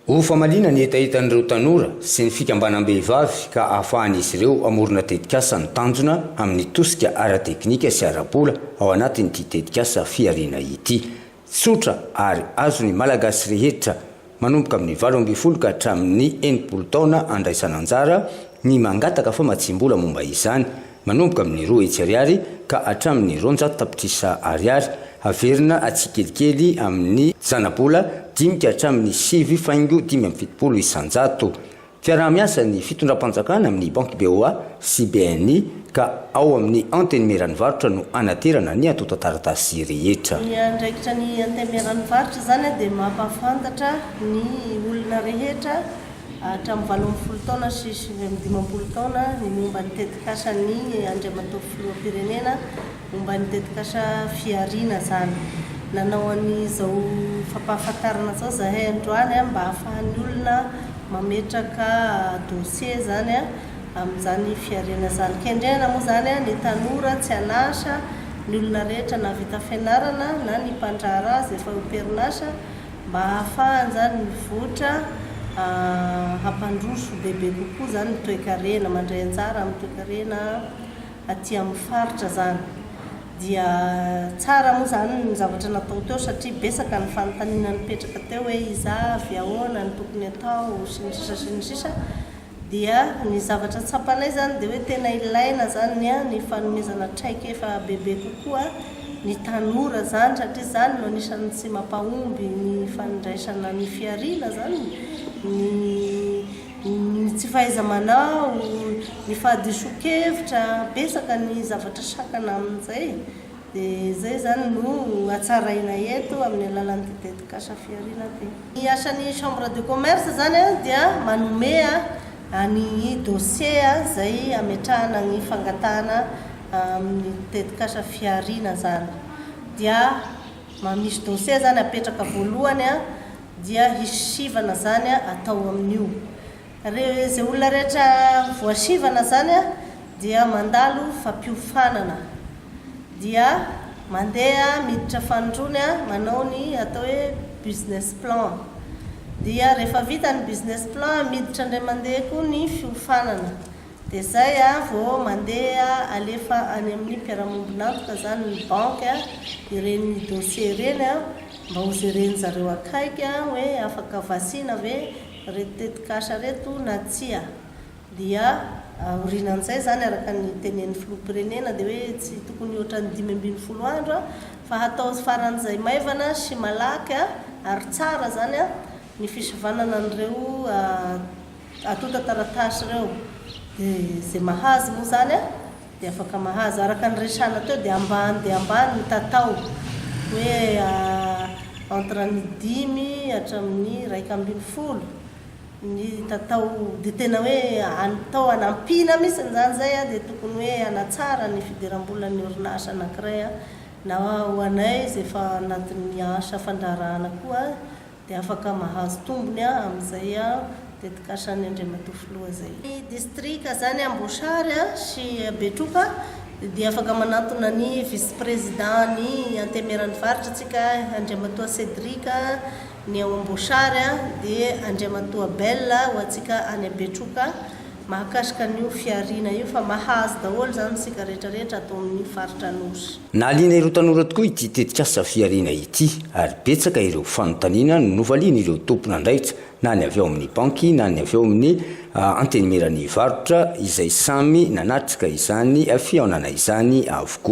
Ho famaliana ny hetahetan'ireo tanora sy ny fikambanam-behivavy ka ahafahan'izy ireo hamorona tetikasa ny tanjona amin'ny tosika ara-teknika sy ara-bola ao anatin'ity tetikasa Fihariana ity. Tsotra ary azon'ny Malagasy rehetra manomboka amin'ny 18 ka hatramin'ny 60 taona andraisana anjara ny mangataka famatsiam-bola momba izany manomboka amin'ny 200 ariary ka hatramin'ny 200 tapitrisa ariary, haverina tsikelikely amin'ny zanabola 5 ka hatramin'ny 9,75%. Fiaraha-miasa ny fitondram-panjakana amin'ny Banky BOA sy BNI ka ao amin'ny Antenimieran'ny varotra no anaterana ny antontan-taratasy rehetra. Ny andraikitra ny Antenimieran'ny varotra izany dia mampahafantatra ny olona rehetra hatramin'ny 18 taona sy 59 taona ny momba ny tetikasan'ny Andriamatoa Filoham-pirenena momba ny tetikasa Fihariana izany. Nanao an'izao fampahafantarana izao izahay androany mba hahafahan'ny olona mametraka dossier izany amin'izany fihariana izany. Kendrena moa izany ny tanora tsy an'asa, ny olona rehetra nahavita fianarana na ny mpandraharaha izay efa ho am-perinasa mba hahafahany izany mivoatra hampandroso bebe kokoa izany ny toekarena, mandray anjara amin'ny toekarena aty amin'ny faritra izany. Dia tsara moa izany ny zavatra natao teo satria betsaka ny fanontaniana nipetraka teo hoe iza avy, ahoana no tokony atao sy ny sisa sy ny sisa. Dia ny zavatra tsapanay izany dia hoe tena ilaina izany ny fanomezana traikefa bebe kokoa ny tanora izany satria izany no anisan'ny tsy mampahomby ny fandraisana ny fihariana izany, ny ny tsy fahaiza-manao, ny fahadisoan-kevitra, betsaka ny zavatra sakana amin'izay. Dia izay izany no hatsaraina eto amin'ny alalan'ity tetikasa fihariana ity. Ny asan'ny chambre de commerce izany dia manome ny dossier izay ametrahana ny fangatahana amin'ny tetikasa fihariana izany. Dia misy dossier izany apetraka voalohany dia hisy sivana izany atao amin'io. Re, izay olona rehetra voasivana izany dia mandalo fampiofanana. Dia mandeha miditra fanindroany manao ny atao hoe business plan. Dia rehefa vita ny business plan miditra indray mandeha koa ny fiofanana. Dia izay vao mandeha alefa any amin'ny mpiara-mombon'antoka izany ny banky ireny dossier ireny mba ho jeren'ny zareo akaiky hoe afaka vasiana ve reto tetikasa reto na tsia dia aorianan'izay izany araka ny tenenin'ny filoham-pirenena dia hoe tsy tokony hihoatra ny 15 andro fa hatao faran'izay maivana sy malaky ary tsara izany ny fisivanana an'ireo antontan-taratasy ireo dia izay mahazo moa izany dia afaka mahazo. Araka ny resahana teo dia ambany dia ambany ny tatao hoe entre ny 5 hatramin'ny 11 ny tatao dia tena hoe atao hanampiana mihitsy izany izay dia tokony hoe hanatsara ny fidiram-bolan'ny orinasa anankiray na ho anay izay efa anatin'ny asa fandraharahana koa dia afaka mahazo tombony amin'izay tetikasan'ny Andriamatoa Filoha izay. Ny distrika izany Amboasary sy Betroka dia afaka manantona ny vice président ny Antemieran'ny faritra tsika Andriamatoa Cédric ny ao Amboasary dia Andriamatoa Bel ho antsika any Betroka mahakasika an'io fihariana io fa mahazo daholo izany isika rehetra rehetra ato amin'ny faritra Anosy. Nahaliana ireo tanora tokoa ity tetikasa fihariana ity ary betsaka ireo fanontaniana no novalian'ireo tompon'andraikitra na ny avy ao amin'ny banky na ny avy ao amin'ny Antenimieran'ny varotra izay samy nanatrika izany fihaonana izany avokoa.